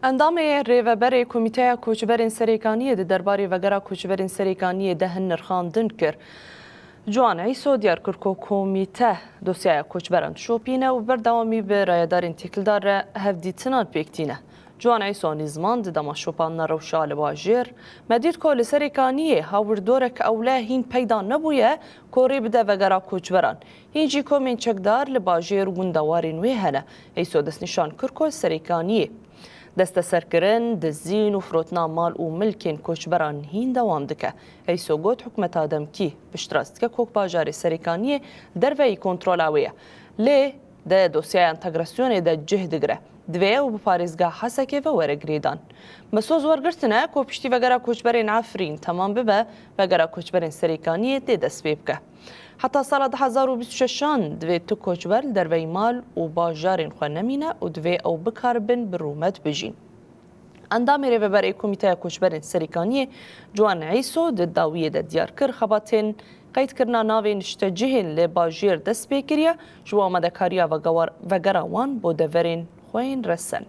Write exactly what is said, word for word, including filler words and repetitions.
Endamê Rêveberê Komîteya Koçberên Serêkaniyê di derbarê vegera koçberên Serêkaniyê de hin nirxandin kir. Ciwan Îso diyar kir ku komîte dosyaya koçberan dişopîne û berdewamî bi rayedarên têkildar re hevdîtinan pêk tîne. Ciwan Îso anî ziman di dema şopandina rewşa li bajêr, me dît ku li Serêkaniyê hawirdorek ewle hîn peyda nebûye ku rê bide vegera koçberan. Hîn jî komên çekdar li bajêr û gundewarên wê hene. Îso destnîşan kir ku Serêkaniyê desteserkirin, dizîn û firotina mal û milkên koçberan hîn dewam dike. Îso got, hikûmeta demkî piştrast dike ku bajarê Serêkaniyê derveyî kontrola wê ye. Lê di dosyaya entegrasyonê de cih digire. Divê ew bi parêzgeha Hesekê ve were girêdan. Me soz wergirtine ku piştî vegera koçberên Efrîn temam bibe, vegera koçberên Serêkaniyê dê dest pê bike. Heta sala du hezar û bîst û şeşan divê tu koçber li derveyî mal û bajarên xwe nemîne û divê ew bikaribin bi rûmet bijîn. Endamê Rêveberê Komîteya Koçberên Serêkaniyê Ciwan Îso di dawiyê de diyar kir, xebatên qeydkirina navên niştecihên li bajêr dest pê kiriye, ji bo amadekariya vegewar-, vegera wan bo deverên xwe yên resen.